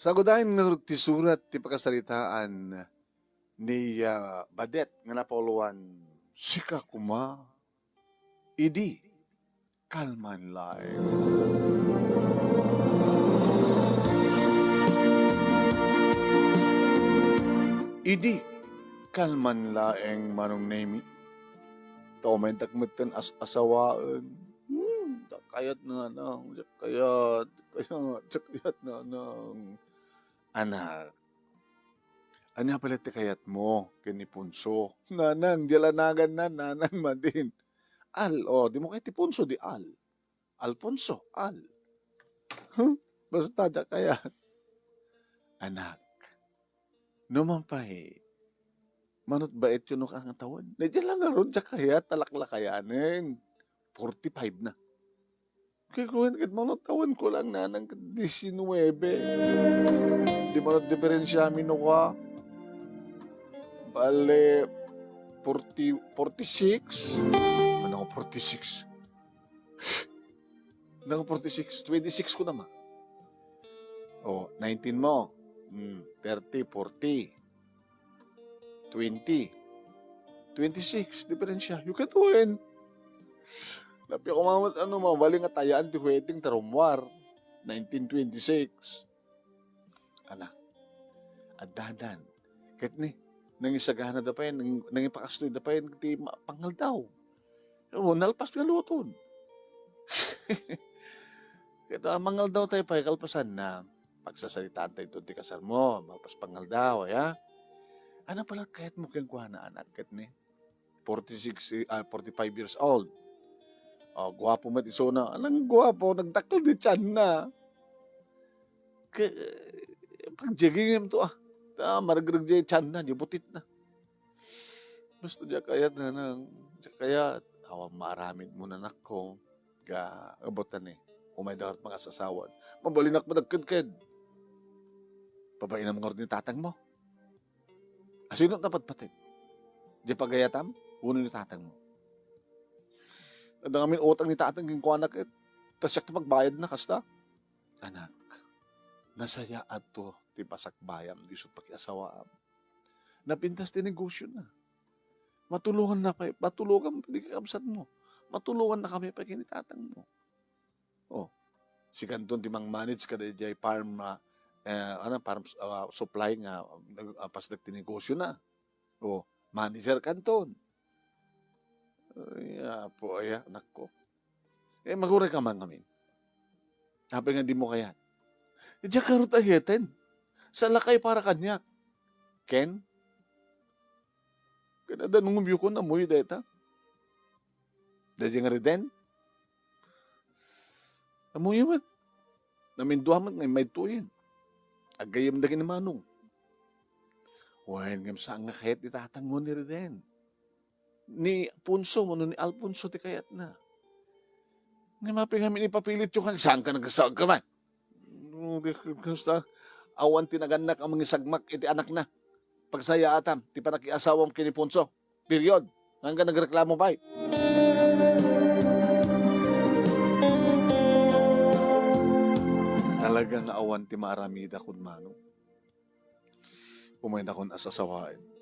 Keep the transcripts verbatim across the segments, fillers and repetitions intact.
Tagudayen ngarud ti surat ti pakasaritaan ni, ah, Badet nga napauluan, "Sika koma, idi kalman laeng." Idi kalman laeng, Manong Nemi. Ta umaydak metten as-asawaen. Hmm, diak kayat, nanang, diak kayat, diak kayat, diak kayat, nanang. Anak, ania pay la ti kayatmo ken ni Ponso? Nanang, diay la naganna, nanang, madin. Al, o, dimo kayat ti Ponso, di Al. Alfonso, Al. Huh? Basta diak kayat. Anak, no man pay, manut baetyo no kangatawen. Diay la ngarud, diak kayat, talaklakayanen. Forty-five na. Kay kuan ket manut awan ko lang, nanang, ket diecinuebe. Di manut diferensiami no kua. Bale, forty, forty-six. Ano nga forty-six? Naka forty-six, twenty-six ko naman. O, nineteen mo. Hmm, thirty, forty, twenty, twenty-six, diferensya. You can win. Napia ko mamat, ano, mabali nga tayaan ti wedding ta rummuar. Nineteen twenty-six. Anak, addadan. Ket ni, nangisagana da pay, nang-, nangipakastoy da pay ti ma-, pangaldaw. O, nalpas nga lutod. Ket, ah, mangaldaw tayo pay, kalpasan na, pagsasaritaan tayo ti kasar mo, malpas pangaldaw, ya? Ano pala kayat mo kenkuana, anak, ket ni? Forty-six, eh, ah, forty-five years old. O, guwapo met isuna. Anang guwapo? Nagdakkel di tiyan na. Ke-, pag-jogging to, ah. Ta, maregreg di tiyan na, di butit na. Basta diak kayat, nanang. Diak kayat. Awan maaramid mo, anakko. Ga, abot na ni. Umay da nga mangasasawan. Mabalinak madagkedked. Pabainam ngarud ni tatang mo. Asino ti napatpateg? Diay pagayatam? Wenno ni tatang mo? Adda ngamin utang ni tatang kenkuana ket ta siak ti pagbayadna kasta. Anak, nasayaat to ti pasakbayam, di isut pakiasawaam. Napintas ti negosiona. Matulongan na pay, matulongan ti kakabsat mo. Matulongan na kami pay ken ni tatang mo. O, sikanton ti mang-manage kada idiay farm, ah, eh, ano, farm, ah, supply nga, ah, pasdek ti negosiona. O, manager kanton. Ay, apo, aya, anakko. Eh, maguray ka man ngamin. Apay nga di mo kayat? Idiay karut a heten. Sa lakay para kaniak. Ken? Kada danungom yukon, amuyo dayta. Daydiay nga riden? Amuyo met. Namindua met nga immay tuyen. Aggayem dagiti manong. Wen, ngem saan nga kayat ni tatang mo ni riden? Ni Ponso wenno ni Alfonso ti kayatna. Ngem apay ngamin ipapilityo kan, saan ka nagsaag ka man? No, di, kasta, awan ti nagannak a mangisagmak iti anakna. Pagsayaatam ti panakiasawam ken ni Ponso. Period. Ngangga nagreklamo pay. Talaga nga awan ti maaramida kun mano. Umaynakon a sasawaen.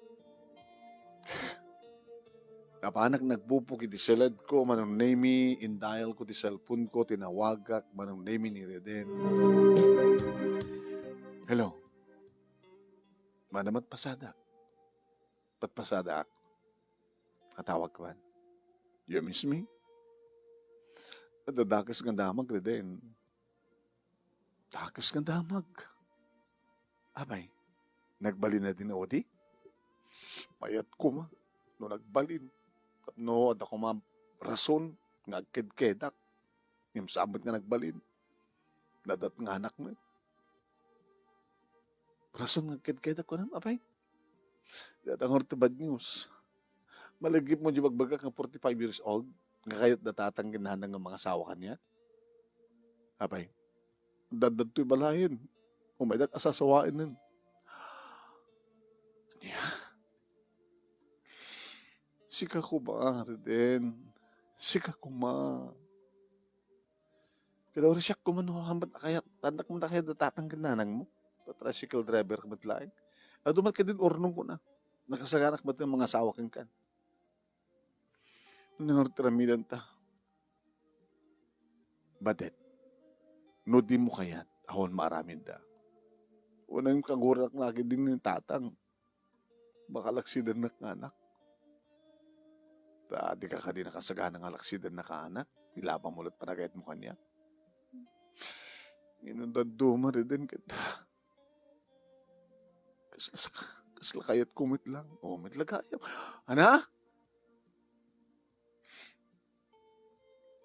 Napanak nagbubog iti seledko, Manong Nemi, indial ko ti cellphone ko, tinawagak, Manong Nemi ni Reden. Hello. Manamat pasada. Patpasadaak. Natawag ka man. You miss me? Adda dakes nga damag, Reden. Dakes nga damag. Apay, nagbalin na din odi? Mayat koma no nagbalin. Tapno adda koma rason nga agkedkedak. Ngem saan met nga nagbalin. Nadat nga anak met. Rason nga agkedkedak kunam, apay? Datang ti bad news. Malagip mo di bagbagak nga forty-five years old, nga kayat da tatang ken nanang nga mangasawa kaniak. Apay, daddad to'y balayen. Umaydak a sasawaenen. Ania? Sika koma, Reden. Sika koma. Kada uri siak koma no, hambat a kayat, tandak mo na kayat da tatang ken nanang mo. tricycle driver ka met laeng. Adu met kadin urnong kuna. Nakasaganak met nga mangasawa kenka. Nangrutiramidan ta. Badet, no di mo kayat, awan maaramidda. Unay kagurak lagi din ni tatang. Baka laksidannak nga anak. Ta, di ka kadi nakasagana nga laksidannak nga anak. Ilabang mo la't panagayat mo kaniak. Inundan dumariden kita. Kasla, kasla kayat ko met lang. O, met lagayam. Ana?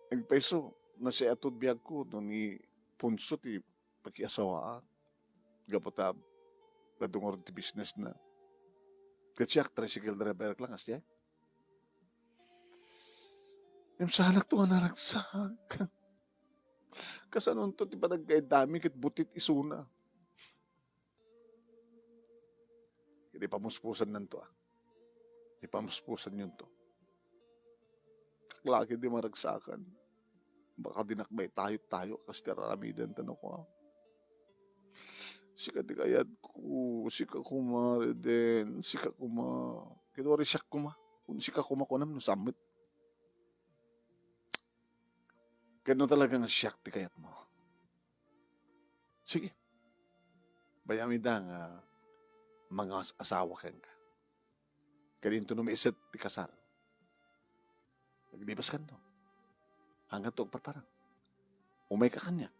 Agpayso, nasiatud biag ko no ni Ponso ti pakiasawaak. Gapu ta, nadungor ti business na. Ket siak, tricycle driver lang, asya. Imsanak to nga naragsak. Kasanonto ti panagkaidami ket butit isuna. Ket ipamuspusan nanto, ah. Ipamuspusan yun to. Kaklagi di maragsakan. Baka dinak bay tayo-tayo, kas ti aramidan ta no ko, ah. Sika ti kayat ko, sika kuma, Reden, sika kuma. Ket wari siak kuma. Kun sika kuma, kunam no sammet. Ket no talaga nga siak ti kayat mo. Sige. Bayam ida nga mangas-asawa kenka. Ket inton umiset ti kasar, aglibas kanto. Hangganto agparparang. Umayka kaniak.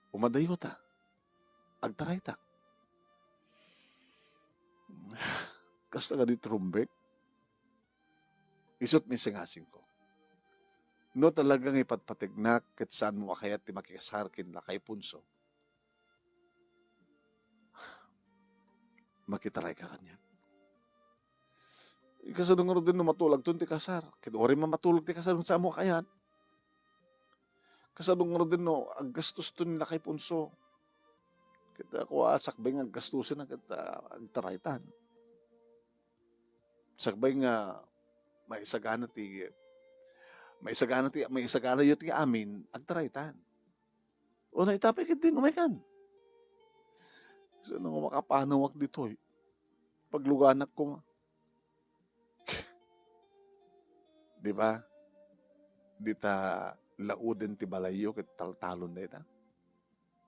Umadayota. Agtarayta. Kasta kadi ti rumbek. Isut' misingasingko. No talaga nga ipatpategnak ket saanmo a kayat ti makikasar ken lakay Ponso, makitarayka kaniak. Kasano ngaruden no matulagton ti kasar? Ket uray man matulog ti kasar, saanmo a kayat? Kasano ngaruden no aggastos to ni lakay Ponso? Ket ako, ah, sakbay nga aggastosen, ket, ah, agtaraytan. Sakbay nga maisagana ti, maisagana ti, maisagana yo ti amin, agtaraytan. O, naitapay ket din, umaykan. So, no makapanawak ditoy, pagluganak koma. Di ba? Dita lauden ti balayyo ket taltalon dayta.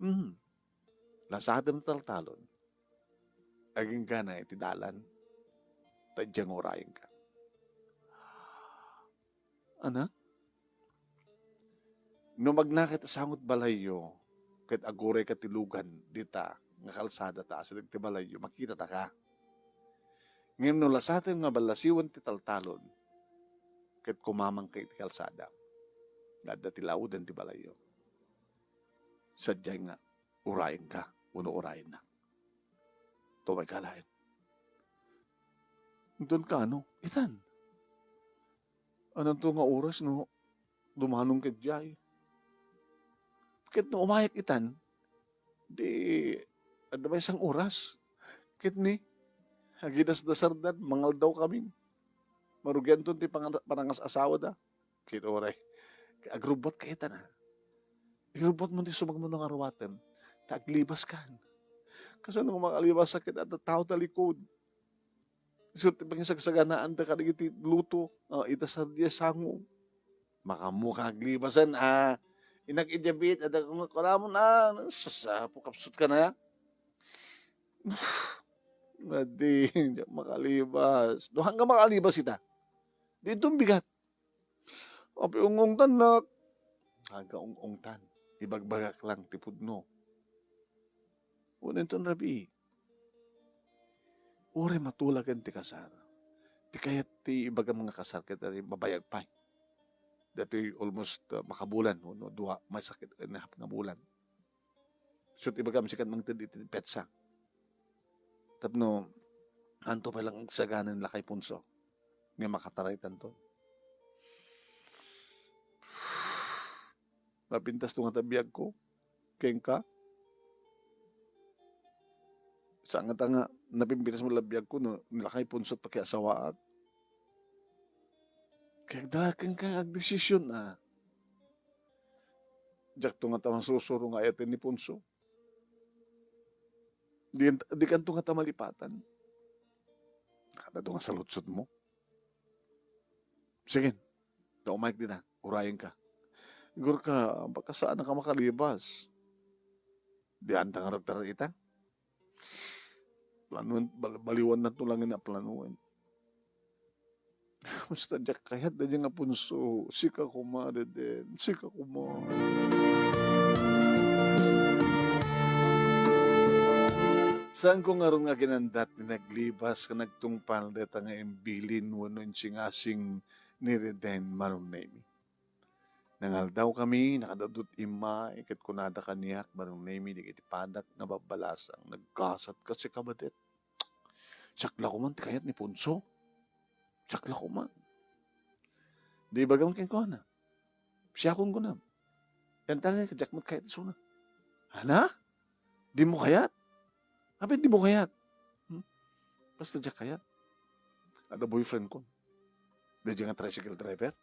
Hmm. Lasadem taltalon. Agingga na iti dalan. Ta idiay nga urayenka. Anak? No magnaka iti sango ti balayyo, ket agurayka ti lugan dita nga kalsada ta asideg ti balayyo, makitataka. Ngem no lasatem nga ballasiwen ti taltalon, ket kumamangka iti kalsada, nga adda ti lauden ti balayyo. Sadiay nga urayenka, wenno urayennak. Tumayka laeng. Inton kano, itan. Ananto nga oras no dumanonka idiay? Ket no umayak itan, di adda maysa nga oras. Ket ni, agidasdasardan, mangaldaw kami. Marugianton ti pangan-, panangas-asawada. Ket uray, agrubbuatka itan, a. Igrubbuatmo ti sumagmamano nga aruatem, ta aglibaskan. Kasano nga makalibasak ket adda tao ta likod? Isu ti pangisagsaganaanta kadagiti luto, ah, ita sadiay sango. Makaammoka aglibasan, a. Inak idiay biit, adda kuramon, a, sus, a, pukapsutka na. Madi, diak makalibas. No, hanggang makalibas ita. Di ito bigat. Api ungongtannak. Aga ungongtan. Ibagbagak lang ti pudno. Uninton rabii. Uray matulagen ti kasar. Ti kayat ti ibagam nga kasar ket ti mabayag pay. Datoy almost, uh, makabulan, no, dua, maysa ket and a half nga bulan. Sut ibagam, sika mangted iti petsa. Tapno, anto pay lang agsagana ni lakay Ponso nga makataraytanto. Napintas to nga ta biagko kenka. Saan nga ta nga napimpinas mo la biagko no ni lakay Ponso ti pakiasawaak? Kaya agdala kenka nga agdesisyon, a. Diak to nga ta masusuro nga ayaten ni Ponso. Di, di kanto nga ta malipatan. Kada nga saludsodmo. Sige, ta umayek dita, urayenka. Siguro ka, baka saan ka makalibas. Di anta nga ragtara ita? Planuen, bal-, baliwan na to lang nga planuan. Basta diak kayat da nga punso, sika koma, Deden, sika koma. Saanko ngarud nga kinandat ni naglibas ken nagtungpal dayta nga imbilin wenno insingasing ni Deden, Manong Nemi. Nangaldawkami, nakadudot immay, ket kunada kaniak, Manong Nemi, dagiti padak nga babbalasang, naggasat ka sika, Badet. Siak la koman ti kayat ni Punso. Siak la koman. Di ibagam kenkuana. Siakon kunam. Kanta nga, diak met kayat isuna. Ana? Dimo kayat? Apay dimo kayat? Hmm? Basta diak kayat. Adda boyfriend ko. Daydiay nga tricycle driver.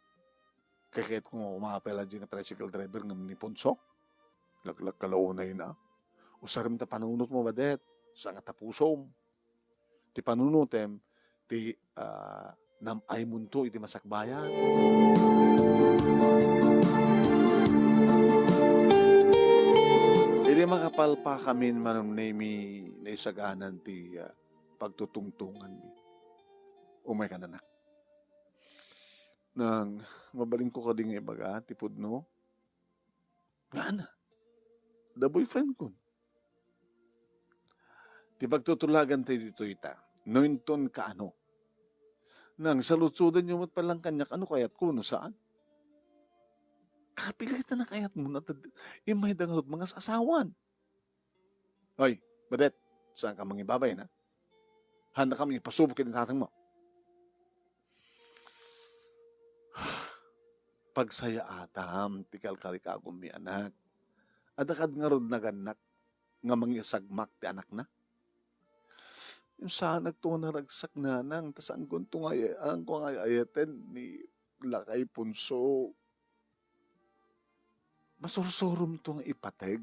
Kayatko nga umaapela daydiay nga tricycle driver ngem ni Punso. Laglagka la unayna. Usarem ta panunotmo, Badet. Saan nga ta pusom. Ti panunotem, ti, ah, nam-aymonto iti masakbayan. Idi makapalpakamin, Manong Nemi, naisaganan ti, ah, pagtutungtonganmi. Umaykan, anak. Nang mabalinko kadi nga ibaga ti pudno, nga ana, da boyfriend ko. Ti pagtutulagan tayo ditoy ita, no inton kaano. Nang salutsodanyo met pay lang kaniak, ano kayatko, no saan? Kapili ta na kayatmo, na tad-, immay da ngarud mangas-asawan. Hoy, Badet, saan ka mangibabay na? Handa kami ipasubok iti tatangmo. Pagsayaatam ti kalkarikagummi, anak. Adda kad ngarud nagannak nga mangisagmak ti anakna? Saanakto nga naragsak, nanang, ta saankonto nga ay-, saanko nga ay-ayaten ni lakay Punso. Masursuromto nga ipateg.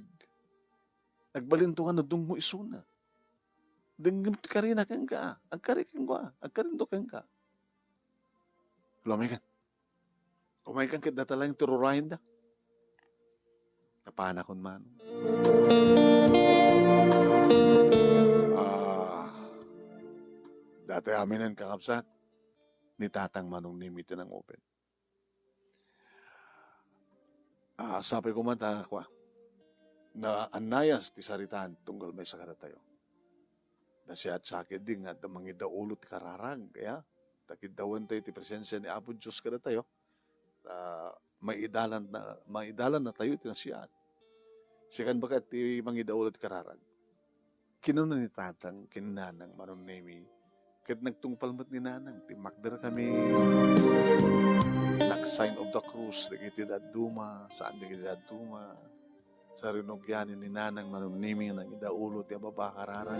Agbalinto nga nadungmo isuna. Denggem ti karina kenka. Agkari kenka. Agkarinto kenka. Lumigan. Umaykan ket data laeng ti rurayenda. Napanakon man. Ah, datoy aminen, kakabsat, ni Tatang Manong Nemi ti nangupen. Ah, sapay koma ta, kua, naannayas ti saritaan tunggal maysa kadatayo. Nasiatsakit di nga adda mangidaulo ti kararag, kaya ta kiddawentayo ti presensia ni Apo Dios kadatayo, ta maidalan na, maidalan natayo ti nasiat. Sikan baka ti mangidaulo ti kararag. Kinuna ni Tatang ken Nanang Manong Nemi, ket nagtungpal met ni Nanang, timmakder kami. Nag-sign of the cross dagiti dadduma, saan dagiti dadduma. Sa rinugian ni Nanang Manong Nemi nga nangidaulo ti ababa kararag.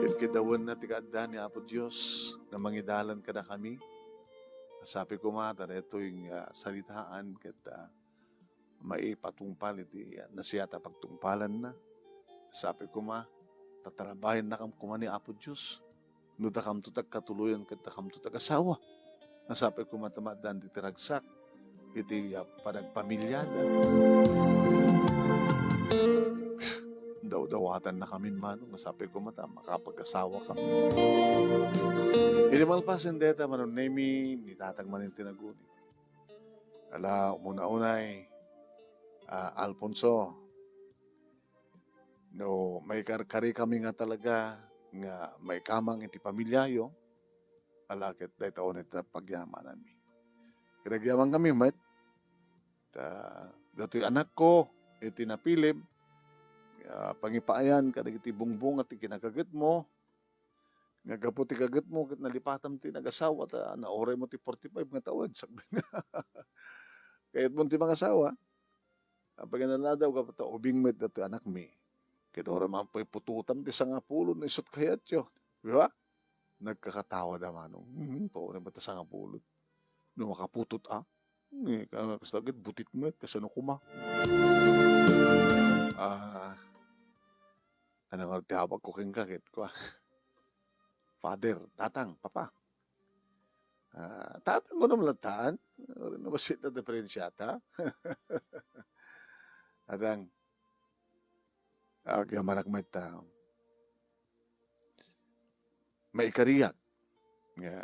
Ket kidawenna ti kaadda ni Apo Dios nga mangidalan kadakami. Sapay koma ta daytoy nga saritaan ket, ah, maipatungpal iti nasiat a pagtungpalanna. Sapay koma, tatarabahennakam koma ni Apo Dios. No dakamto ti agkatuloyan ket dakamto ti agasawa. Nasapay koma ta maaddaan ti ragsak iti, ah, panagpamiliada. Dawdawatannakamin, Manong, nasapay koma ta makapag-asawa kami. Idi malpasen dayta, Manong Nemi, ni Tatang manen ti naguni. Ala, umuna unay, ah, Alfonso, no maikarkari kami nga talaga nga maikamang iti pamiliayo, ala ket dayta unay ti pagyamananmi. Ket agyaman kami met, ta datoy anakko iti napilim, ah, pangipaayan kadagiti bungbunga ti kinakagetmo, nga gapu ti kagetmo ket nalipatam ti nagasawa ta nauraymo ti forty-five nga tawen, sakbay nga kayatmo ti mangasawa. Apay nga naladaw gapu ta ubing met datoy anakmi. Ket uray man pay putotam ti sangapulo no isut kayatyo. Di ba? Nagkakatawada, Manong. Hmm, paunay met ta sangapulo. No makaputot, ah. Eh, ka-, kasta ket butit met, kasano koma? Ah, Ania ngarud ti hawagko kenka ket kua, Father, Tatang, Papa. Ah, Tatang kunom latta. Ania bassit a diferensiata? Tatang, agyamanak met ta maikariak nga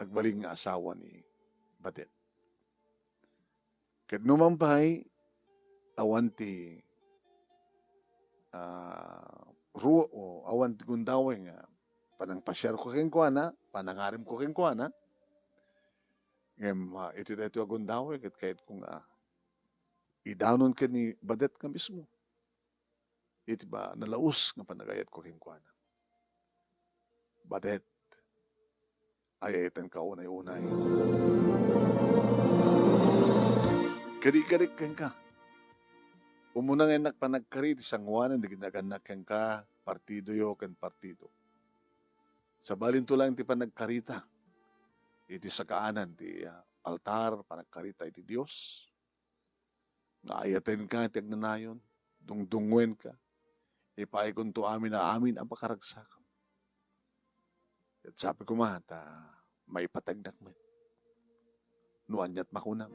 agbalin nga asawa ni Batet. Ket numan pay, awan ti, ah, ruo, o awan ti gundaway nga panangpasiarko kenkuana, panangarimko kenkuana. Ngem, ah, iti daytoy a gundaway, ket kayatko nga idanon ken ni Badet nga mismo iti ba, nalaus nga panagayatko kenkuana. Badet, ay-ayatenka unay-unay. Kadi-kadik kenka. Umuna nga innak panagkari ti sangoanan dagiti nagannak kenka, partidoyo ken partido. Sabalinto laeng ti panagkarita iti sakaanan ti, ah, altar, panagkarita iti Dios. Nga ayatenka iti agnanayon, dungdungngoenka, ipaikonto amin a amin a pakaragsakam. Ket sapay koma ta maipategnak met no aniat makunam.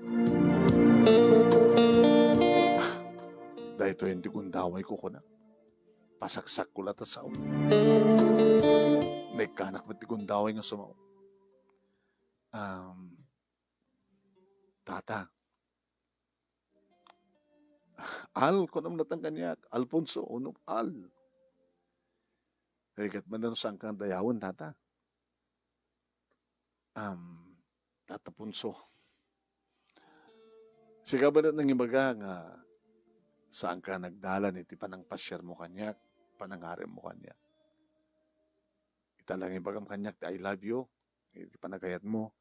Daytoyen ti gundawayko, kunak. Pasaksakko la ta sao. Naikkanak met ti gundaway nga sumao. Um, Tata, Al, kunam latta kaniak, Alfonso, wenno Al. Rigat man no saanka dayawen, Tata. Um, Tata Ponso, sika met nangibaga nga saanka nagdalan iti panangpasiarmo kaniak, panangarimmo kaniak. Ita la nga ibagam kaniak ti I love you, iti panagayatmo.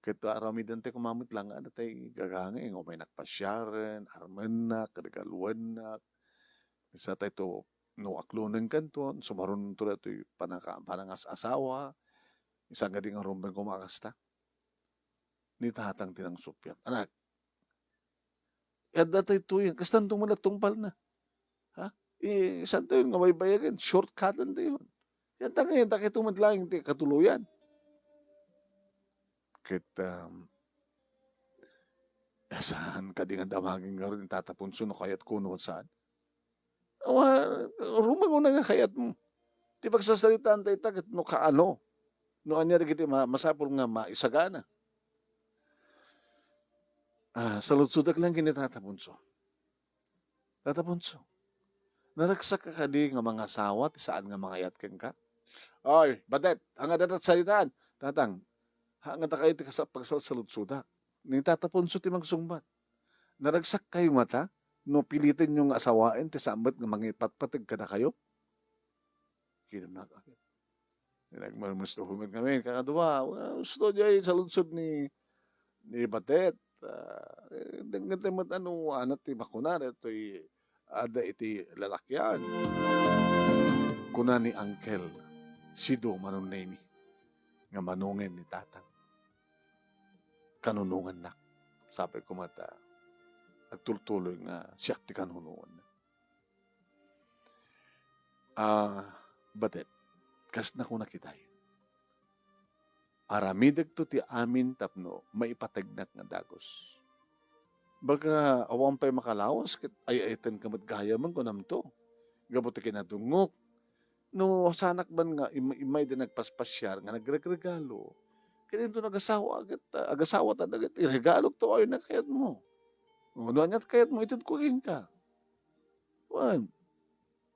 Ket aramidentayo koma met la nga adda tay gagangay nga umaynak pasiaren, armennak, regaluennak. Sa tayo no aklonenkanto, sumarunoto daytoy panaka-, panangas-asawa, saan kadi nga rumbeng koma a kasta? Ni Tatang ti nangsuppiat. Anak, adda tay tuyen, kastanto met la tungpalna. Ha? Eh, saantayon nga baybayagen, shortcutantayon. Yan ta ngayon, ta kayto met laeng ti katuloyan. Ket, um, saan kadi nga damagen ngarud ni Tata Ponso no kayatko no saan? Awa, rumbeng unay nga kayatmo. Ti pagsasaritaan ta ita ket no kaano, no ania dagiti ma-, masapul nga maisagana. Ah, saludsodak lang ken ni Tata Ponso. Tata Ponso, naragsak ka kadi nga mangasawa ti saan nga mangayat kenka? Ay, Batet, ania dayta a saritaan? Tatang, ha, ngata kayo ti kasa-, pagsalsaludsodak. Ni Tata Ponso ti magsungbat. Naragsak kayo ngata no pilitenyo nga asawaen ti saan met nga mangipatpateg kadakayo? Kinunana. Nagmulmusto met ngamin, kakadua, ah, gusto diay saludsod ni, ni Batet. Ah, eh, dengngeten met no ania ti makuna daytoy adda iti lalakian. Kuna ni Uncle Sido Manong Nemy nga manongen ni Tatang. Kanunongannak. Sapay koma ta agtultuloy nga siak ti kanunonganna. Ah, Batet, kas nakunak itayo, aramidekto ti amin tapno maipategnak nga dagus. Baka awan pay makalawas ket ay-ayatenka met gayamen, kunamto. Gapu ti kinadungngok, no saanak man nga im-, immay ti nagpaspasiar nga nagregregalo, ket inton agasawa ket, ah, agasawata ket iregalokto ay nakayatmo. O, no aniat kayatmo, itedko kenka. Wen,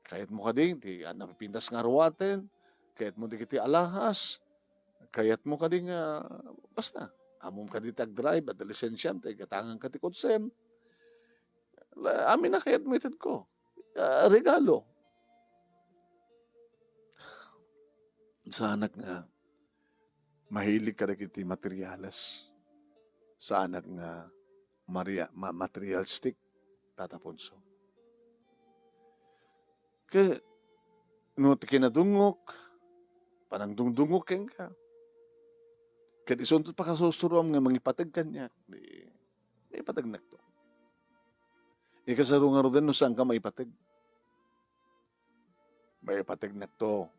kayatmo kadi ti, ah, napipintas nga aruaten, kayatmo dagiti alahas, kayatmo kadi nga, basta, ammom kadi ti agdrive, adda lisensiam, ta igatanganka ti kotsem. La-, amin a kayatmo itedko. Ah, regalo. Saanak nga mahilig kadagiti materials. Saanak nga maria-, ma-, materialistic, Tata Ponso. Ket no ti kinadungngok, panangdungdungngok kenka, ket isunto pakasusuroam nga mangipateg kaniak, di, di ipategnakto. Ikasaro ngaruden no saanka maipateg. Maipategnakto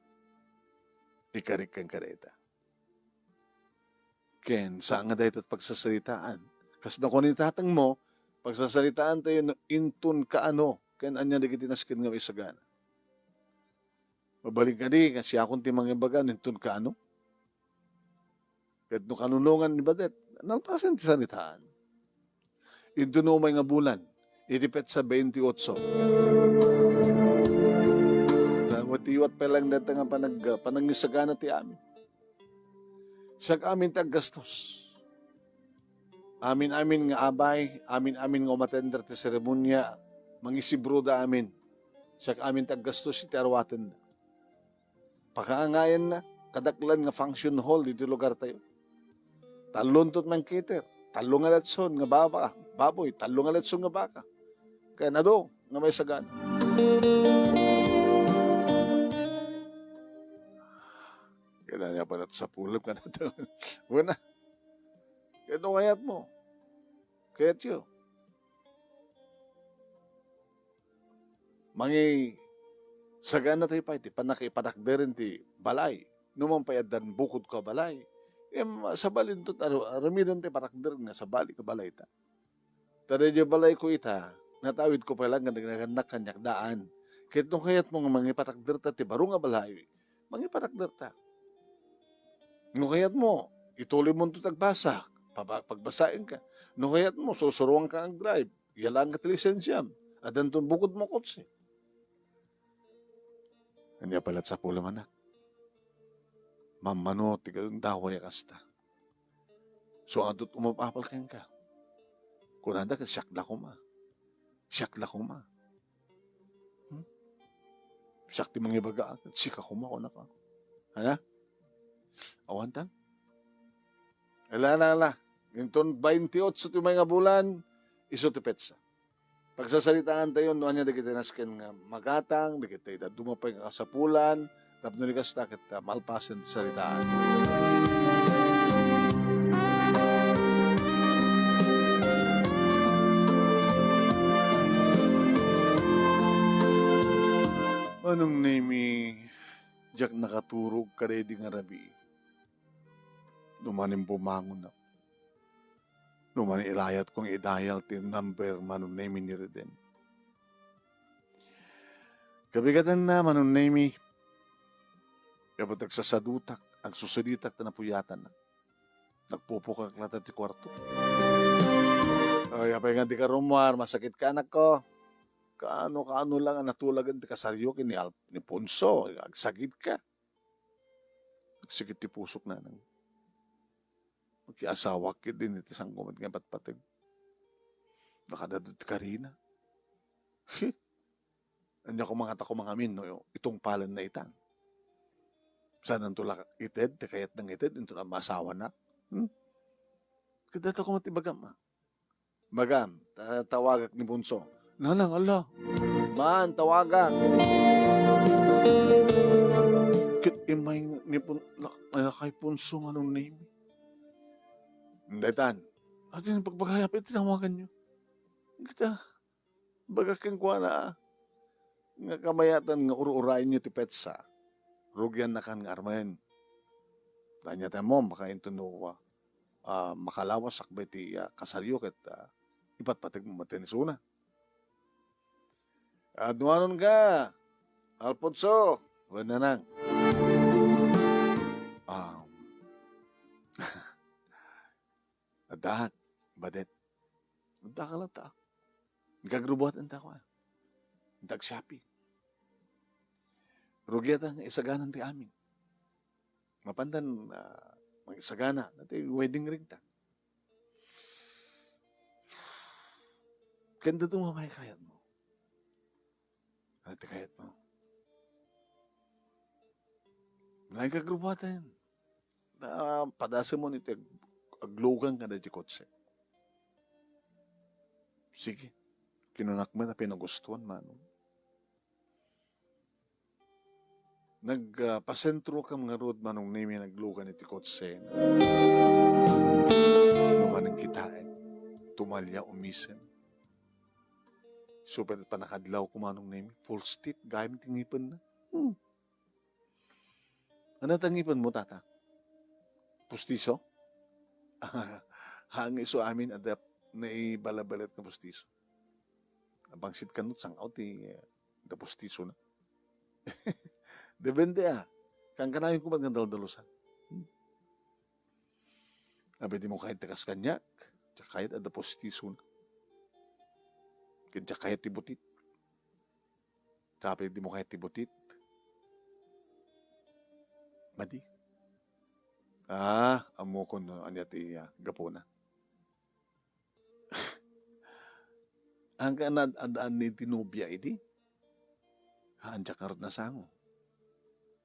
ti karik kenka dayta. Ken saan nga dayta ti pagsasaritaan. Kas nakuan ni tatangmo, pagsasaritaantayo no inton kaano, ken ania dagiti nasken nga maisagana. Mabalin kadi nga siakon ti mangibaga no inton kaano? Ket no kanunongan ni badet, nalpasen ti saritaan. Inton umay nga bulan, iti petsa twenty-eight. Nawatiwat pa lang dayta nga panag-, panangisagana ti amin. Siak amin ti aggastos. Amin-amin nga abay, amin-amin nga umatender ti seremonia, mangisibroda amin. Siak amin ti aggastos iti aruatenna. Pakaangayanna, kadaklan nga function hall ditoy lugartayo. Tallo untot man cater, tallo nga letson nga baba, baboy, tallo nga letson nga baka. Ken adu nga maisagana. Kailangan niya pala sapulem ka na to. Wala. Kaya ito kayat mo. Kayat yo. Mangisagana tayo pay ti pannakaipatakderen ti balay. No man pay addan bukod ko a balay, em, sabali inton aru-, aramiden ti patakder nga sabali ka balay ta. Ta daydiay balay ko ita, natawid ko pay lang nga nagnagannak kaniak daan. Ket no kayat mo nga mangipatakder ta ti baro nga balay, mangipatakder ta. No kayat mo, ituloy mo ti agbasa, paba-, pagbasaen ka. No kayat mo, susuruan ka ag-drive, yalaan ka ti lisensiam, addanton bukod mo kotse. Ania pay latta sapulem, anak? Mammano ti gundaway a kasta. So, adut umapapal kenka. Kunada ket siak la koma. Siak la koma. Hmm? Siak ti mangibaga, ket sika koma, kunaka. Ania? Awan tan? Ala, ala, ala. Inton twenty-eight ti umay nga bulan, isu ti petsa. Pagsasaritaan tayo no ania dagiti nasken nga magatang, dagiti dadduma pay nga kasapulan, tapno di kasta ket, ah, malpasen ti saritaan. Manong Nemi, diak nakaturog kadaydi nga rabii. No manen bumangon, no man ilayat kong i-dial ti number Manong Nemi ni Reden. Kabigatanna, Manong Nemi, ket agsasadutak, agsusaditak ta napuyatanak. Nagpupukak latta ti kuarto. Ay, apay nga di ka rummuar, masakit ka, anak ko. Kaano, kaano lang ang natulagan ti kasaryo ken ni Al-, ni Ponso, agsakit ka. Agsakit ti pusok, nanang. Makiasawak ketdi iti sango met nga ipatpateg. Nakadadut karina. He? Ania koma ngata koma ngamin no itungpalenna itan? Saananto la ited ti kayatna nga ited inton maasawana? Hmm? Ket dayta koma ti ibagam, a. Ibagam, ta-, tawagak ni Ponso. Nanang, ala. Man, tawagak. Ket immay ni Pon-, la-, lakay Ponso nga Manong Nemi. Daytan. Adi nga pagbagayam, iti tinawaganyo. Kita, ibagak kenkuana, a, nga kamayatan nga ur-urayenyo ti petsa. Rugiannakan nga armen. Ania ti ammom, baka inton no, ah, makalawas sakbay ti, ah, kasaryo ket, ah, ipatpateg mo met isuna. Adwanonka, Alfonso, wen nanang. Um, adda, badet. Adda ka latta. Nagagrubuat enta ko, a. Nagag-shopping. Rugiatan nga isaganan ti amin. Mapandan, ah, mangsagana, dati wedding ring ta. Ken daytoy nga may kayatmo. Ano ti kayatmo? Nagagrubuatan. Ah, padasemon iti ag-, aglugan nga daydi kotse. Sige. Kinunak met a pinagustuan, Manong. Nag, ah, pasentrokam ngarud, Manong Nemi, naglugan iti kotse. No manen kitaen, tumalia umisen. Super panakadlaw ko, Manong Nemi, full stit, gayam ti ngipenna. Hmm. Ano ta ngipenmo, tata? Pustiso? Hangin isu amin adda naibalabalat nga pustiso. Abangsit kano, sang-aw ti, eh, da pustiso na. Depende, ah. Kankanayon ko met nga daldalusan. Hmm. Abi, dimo kayat ti kas kaniak, diak kayat adda pustiso na. Ken diak kayat ti butit. Kapi, dimo kayat ti butit. Madi. Ah, ammokon no ania ti, ah, gapuna. Angka na ad-, ad-, ni ti nobia idi? Haan, diak ngarud nasango.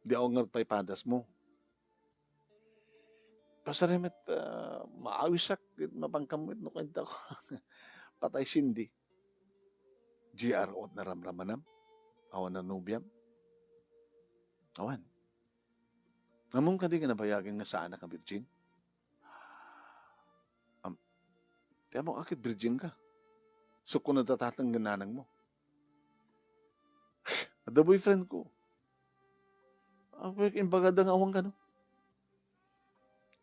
Di ako ngarud pay padasmo. Pasar met, ah, maawisak, ket mapangkam met no kayat ko. Patay Cindy. G R, naramramanam? Awan a nobiam? Awan. Ammom kadi nga nabayagen nga saanak a virgin? Am, ti ammok a ket virgin ka. Sukko nadatatan nga nanangmo. Adda boyfriend ko. Apo, imbagada nga awan kano.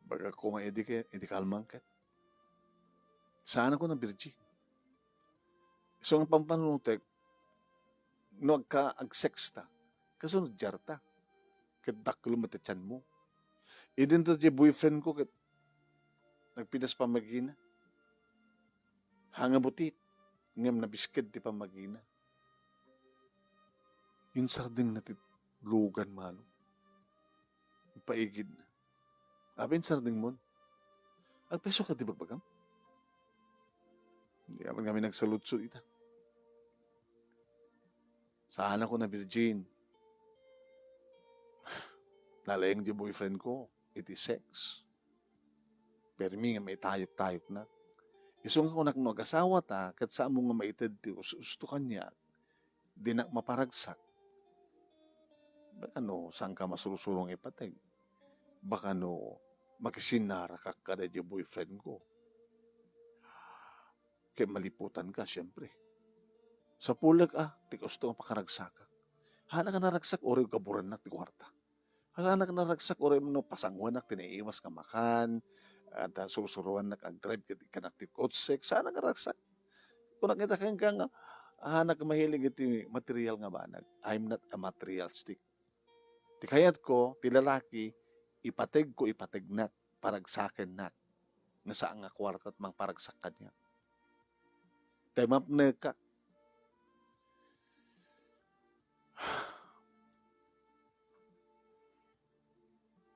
Bagak ko nga idi ke-, idi kalman ket. Saan ako na virgin? So, ang pampanutek, no agka, ag-sex ta, kasunod jarta. Ket dakkel met ti tianmo. Idin to ti boyfriend ko ket nagpinas pamagina. Hanga butit, ngem nabisked ti pamagina. Insardengna ti lugan, Manong. Ipaigidna. Abi, insardengmon. Agpeso ka ti bagbagam? Di man kami nagsaludsod ita. Saan ako na virgin. Nalaing ti boyfriend ko iti sex. Permi nga maitayok-tayoknak. Isu nga kunak, no agasawa ta, ket saanmo nga maited ti us-usto kaniak, dinak maparagsak. Baka no, saan ka masursuro nga ipateg? Baka no, makisinarakak kada di boyfriend ko. Kay maliputan ka, siyempre. Sapulek, ah, ti gusto nga pakaragsakak. Haanak a naragsak, uray gaburannak ti kuarta. Haanak a naragsak, uray no pasanguanak ti naiiwas nga makan, at, ah, sursuruannak agdrive ket ikkanak ti kotsek. Saanak a naragsak. Kunak ita kenka nga, haanak mahilig iti material nga banag. I'm not a materialistic. Ti kayatko, ti lalaki, ipateg ko, ipategnak, paragsakennak, nga saan nga kuarta ti mangparagsak kaniak. Tay mapneka.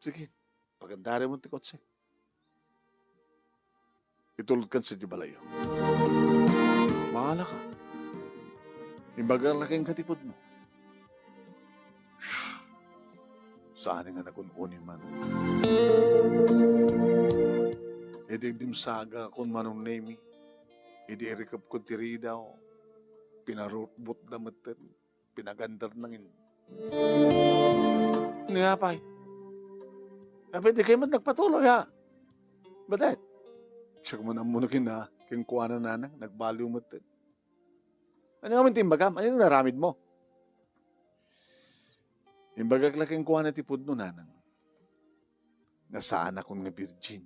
Sige, pagandarimon ti kotse. Itulodkan sadiay balayyo. Bahala ka. Imbagak la kenka ti pudno. Saan nga nagun-uni man. Idi dimsaga kon Manong Nemi, idi irikepko ti ridaw, pinarutbot da metten. Pinagandarna ngin. Ni apay? Apay, di kayo met nagpatuloy, ha? Batet? Siya kuman ammo na kina, kenkuana nanang, nagbaliw met. Ano nga man ti imbagam? Ano yung naramid mo? Imbagak la kenkuana ti pudno, nanang. Nga saanakon nga virgin.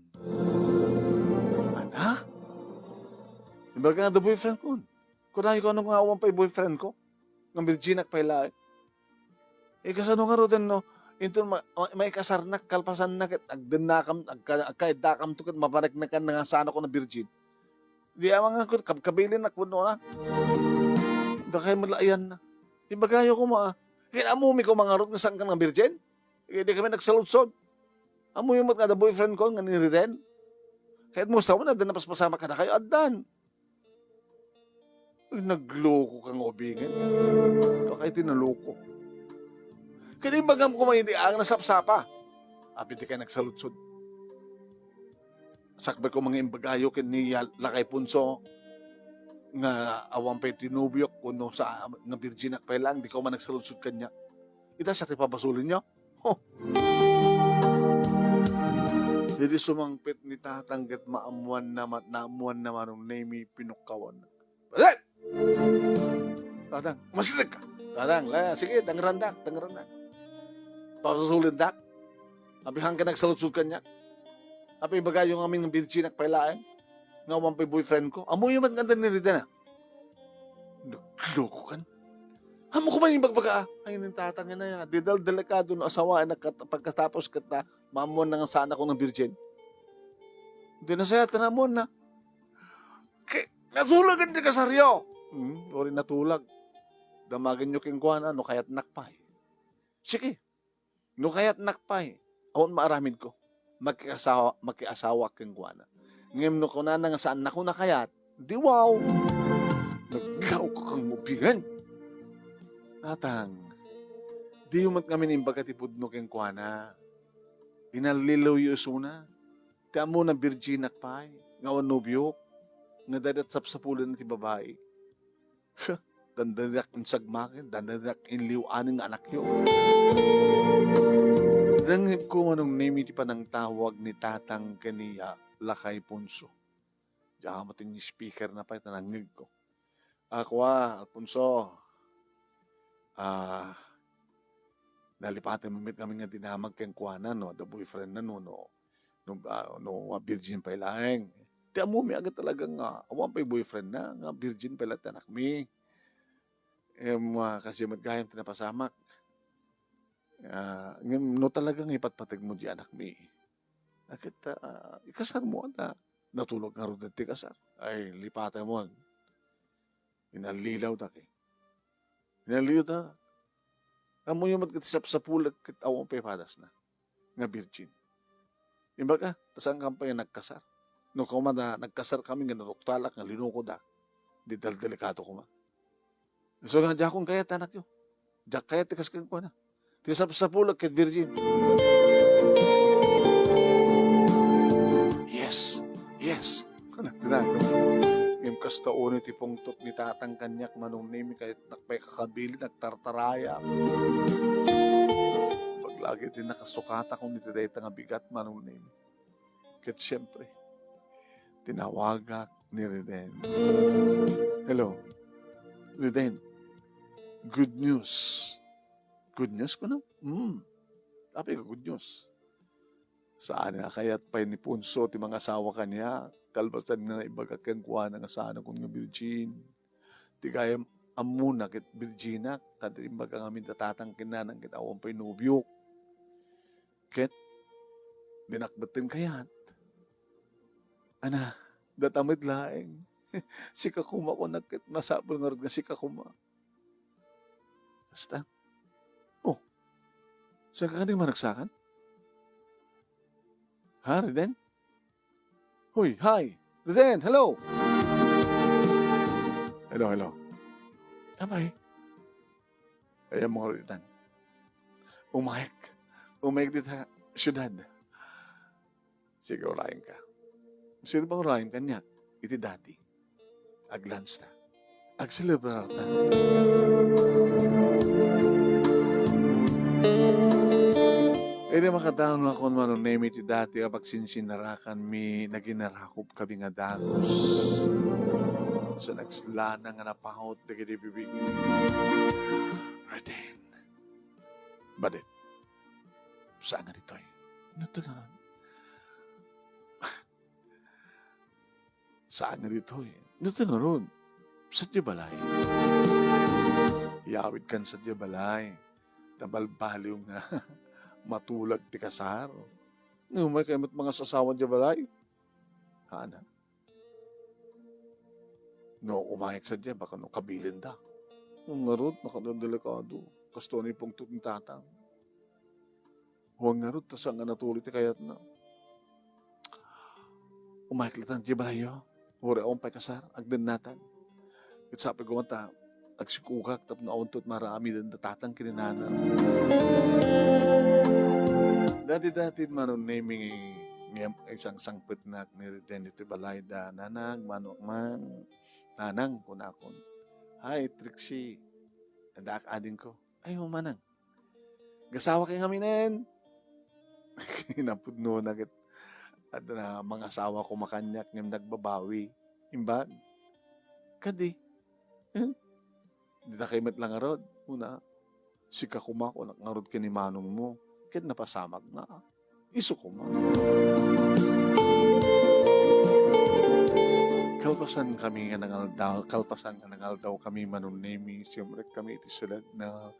Ana? Imbagak nga da boyfriend kon. Kunayo ko, ano nga awan pay boyfriend ko? Nga virginak pay laeng. Eh, kasano nga ruden, no? Inton ma-, ma-, maikasarnak, kalpasanna ket agdennakam, agka-, agkaiddakamto ket mapaneknekan nga saanakon nga virgin. Di amang nga kun-, kab-, kabilinnak wenno na. Dakay malaayan na. Imbagayo koma, ah. Ket ammom koma ngarud nga saankan nga virgin? Ket di kami nagsaludsod. Ammoyo met nga da boyfriend ko nga ni Riden. Ket mo, sawen, adda napaspasamak kadakayo, addan. Uy, nagloko ka nga ubingen. Baka iti naloko. Ket imbagam koma idi ang nasapsapa. Apay, di kayo nagsaludsod. Sakbay ko mga imbagayo ken ni Yal-, Lakay Punso nga awan pay ti nobiok, kuno sa, nga virginak pay lang, di ko man nagsaludsod kanya. Ita sa ti pabasolin nyo? Ho! Idi sumangpet ni Tatang ket maammuan naman, naammuan naman ni Nemi pinukkawan. Batet! Tatang, umasideg ka! Tatang, la, sige, dangrandak, dangrandak. Pasusulindak. Apay, haanka nagsaludsod kaniak? Apay, ibagayo ngamin nga birginak pay laeng? Nga awan pay boyfriend ko? Ammoyo met nga adda ni Reden, a? Nagloko kan. Ammo ko man imbagbaga, a. Ay, ni tatang, inay, a. Di dal-, delikado no asawaen a kat-, pagkatapos ket, a, maammoanna nga saan a nga birgin. Di na saya, tanamuan na. Ke-, natulagan ti kasaryo. Hmm, uray natulag. Damagenyo kenkuana no kayatnak pay. Sige. No kayatnak pay, awan maaramidko. Makiasawa, makiasawak kenkuana. Ngem no kunana nga saannako a kayat, di wow! Naglaok kang mubien! Tatang, diyo met ngamin imbaga ti pudno kenkuana. Inallilawyo isuna. Ti ammona, birginak pay, nga awan nobiok, nga dayta sapsapulenna ti babai. Dandaniak insagmaken, dandaniak inliw-anen nga anakyo. Nangngegko, Manong Nemi, ti panangtawag ni Tatang ken ni, a, Lakay Ponso. Diak met in-speaker na pay ta nangngegko. A, kua, Alfonso. A, nalipatenmo met ngamin nga dinamag kenkuana, no adda boyfriendna, no, no, no, a, no, a, birgin pay laeng. Ti ammomi, aga talaga nga awan pay boyfriendna, nga birgin pay laeng ti anakmi. Em, a, kastoy met gayam ti napasamak. A, ngem no talaga nga ipatpategmo diay anakmi, a, ket, a, ikasarmo, ania? Natulog ngarud ti kasar. Ay, lipatenmon. Inallilawdak, e. Inallilawdak. Ammoyo met ket sapsapulek ket awan pay padasna nga birgin. Imbag, a, ta saan kami pay nagkasar. No koma nga nagkasar kami nga naruktalak nga linokoda, di dal-, delikado koma. Isu nga diakon kayat, anakyo. Diak kayat ti kas kenkuana. Ti sapsapulek ket birgin. Yes. Yes. Kuna, kuna. Ngem kasta unay ti pungtot ni Tatang kaniak, Manong Nemi, kayatnak pay kakabilin, agtartarayak. Paglagi ti nakasukatakon iti dayta nga bigat, Manong Nemi. Ket siempre, tinawagak ni Reden. Hello, Reden. Good news. Good news, kunam? Hmm. Apay nga good news? Saan a kayat pay ni Ponso ti mangasawa kaniak, kalpasan nga naimbagak kenkuana nga saanakon nga birgin. Ti gayam ammona ket birginak, ta ti imbaga ngamin da Tatang ken Nanang ket awan pay nobiok. Ket dinak metten kayat. Ana, data met laeng. Sika koma, kunak, ket masapul ngarud nga sika koma. Basta. O, saanka kadi managsakan? Ha, Reden? Hoy, hi! Reden, hello! Hello, hello. Apay? Ayanmo ngarud itan. Umayek. Umayek dita siudad. Sige, urayenka. Sino bang urayen kaniak? Iti dati. Ag-lunch ta. Agselebrar ta. Idi makadanon akon, Manong Nemi, iti dati a pagsinsinarakanmi, naginarakop kami nga dagus. Sa nagslanang nga napaut dagiti bibig. Reden. Badit. Saan nga ditoy? Nagtagaran. Saan nga ditoy? Nagtagaran. Sadiay balay. Iyawidkan sadiay balay. Ta balbaliw nga matulag ti kasar. Nga umaykay met mangasasawa diay balay. Haanna. No umayek sadiay, baka no kabilinda. Ngarud, nakadelikado. Kastoy ni pungtot ni Tatang. Wen ngarud, ta saan nga natuloy ti kayatna. Umayek latta diay balayyo. Uray awan pay kasar, agdennatag. Ket sapay koma ta agsik-ogak tapno awanto ti maaramiden da Tatang ken ni Nanang. Dati-dati, Manong Nemi, ngem isangsangpetnak ni Reden iti balay da Nanang, mano man. Nanang, kunakon. Hi, Trixie. Addaak adingko. Ay, o, Manang. Agasawakay ngaminen. Napudnona ket adda mangasawa koma kaniak ngem nagbabawi. Imbag. Kadi. Eh? Dita kay met la ngarud. kuna, "Sika koma," kunak ngarud ken ni manongmo, ket napasamagna. Isu koma. Kalpasan kami nga nangaldaw, kalpasan nga nangaldaw kami, Manong Nemi, siyempre kami iti selek na,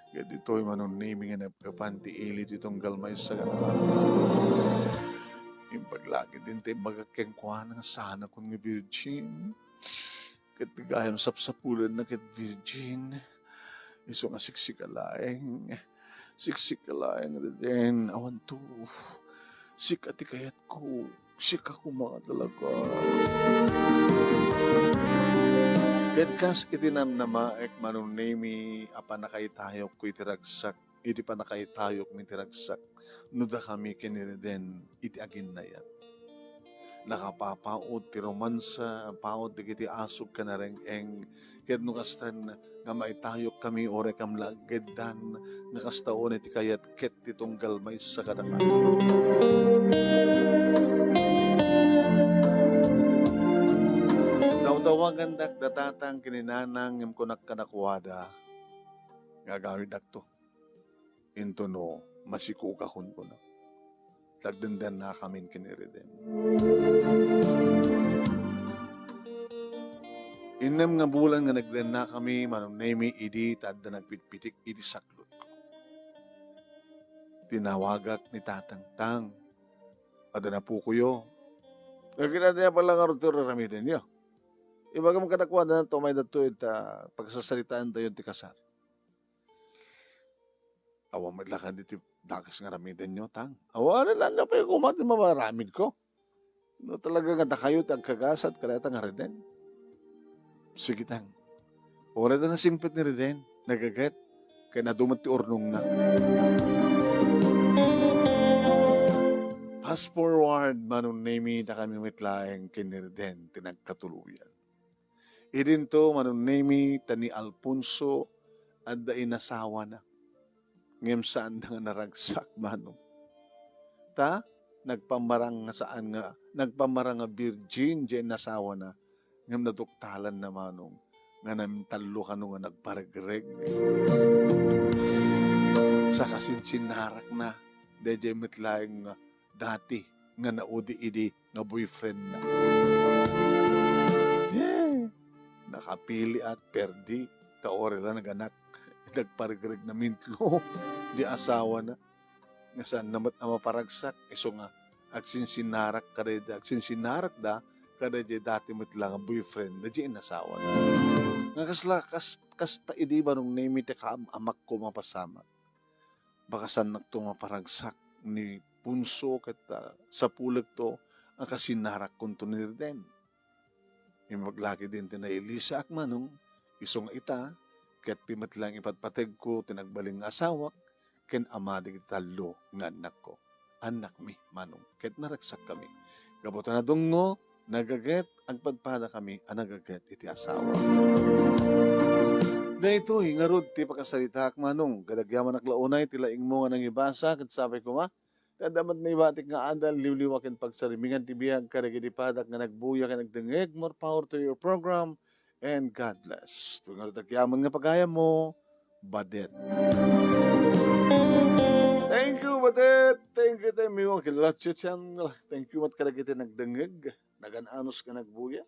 ket ditoy, Manong Nemi, nga napkapan ti ili ti tunggal maysa nga imbag lagi din ti imbagak kenkuana nga saan a kun nga virgin. Ket gayam sapsapulenna ket virgin, isu nga siksika laeng. Siksika laeng, Reden, awan to. Sika ti kayatko. Sika koma talaga. Ket kas iti namnamaek, Manong Nemi, a pannakaitayokko iti ragsak, iti pannakaitayokmi iti ragsak, no dakami ken ni Reden iti aginnayat. Nakapapaut ti romansa, paut dagiti asog ken areng-eng, ket no kastan nga maitayokkami, uray kam la aggeddan, nga kasta unay ti kayat ket ti tunggal maysa kadakami. Tawtawagandak da tatang ken ni nanang, ngem kunak kadakuada nga agawidakto. Intono, masikogakon, kuna. Tagdendennakamin ken ni Reden. Innem nga bulan nga nagdennakami, Manong Nemi, idi ta adda nagpitpitik iti saklotko. Tinawagak ni Tatang, "Tang, adda napukoyo." Nagkinadaya pala nga rutero ramidenyo. Ibagam kadakuada, tumay datto ita pagsasaritaan tayo ti kasar. Awan met la kadi ti dakes nga ramidenyo, Tang. Awan, ala, ala pay koma ti mamaramidko. No talaga nga dakayo ti agkagasat kadayta nga Reden. Sige, Tang. Uray ta nasingpet ni Reden, nagaget, ken adu met ti urnongna. Fast forward, Manong Nemi, dakami met laeng ken ni Reden ti nagkatuloyan. Idinto, Manong Nemi, ta ni Alfonso, adda inasawana. Ngem saanda nga naragsak, Manong. Ta, nagpamarang nga saan nga, nagpamarang nga virgin diay inasawana. Ngem naduktalanna, Manong, nga namintallo kano nga nagparegreg. Sa kasinsinnarakna, daydiay met laeng nga dati nga naudi idi nga boyfriendna. Yeah. Nakapiliat, perdi, ta uray la naganak, nagparegreg, namintlo diay asawana. Nga saanna met a maparagsak, isu nga agsinsinnarak kadaydi, agsinsinnarakda kadaydi dati met la nga boyfriendda diay inasawana. Nga kasla, kas-, kasta idi, Manong Nemi, ti kaam-amakko mapasamak. Baka saannakto maparagsak ni Ponso ket, ah, sapulekto a kasinnarakkonto ni Reden. Imbag la ketdin ti nailisaak, Manong, isu nga ita, ket ti met laeng ipatpategko ti nagbalin nga asawak ken ama dagiti tallo nga annakko. Annakmi, Manong, ket naragsakkami. Gapu ta nadungngo, nagaget, agpadpadakami a nagaget iti asawa. Daytoy ngarud ti pakasaritaak, Manong. Ket agyamanak la unay ti laingmo nga nangibasa, ket sapay koma, ta adda met naibatik nga adal, liwliwa ken pagsarimingan ti biag kadagiti padak nga nagbuya ken agdengngeg. More power to your program, and God bless. Iti ngarud agyaman nga pagayammo, Badet. Thank you, Badet. Thank you, thank you, Uncle Lacho Channel. Thank you met kadagiti nagdengngeg, nagan-anos nga nagbuya.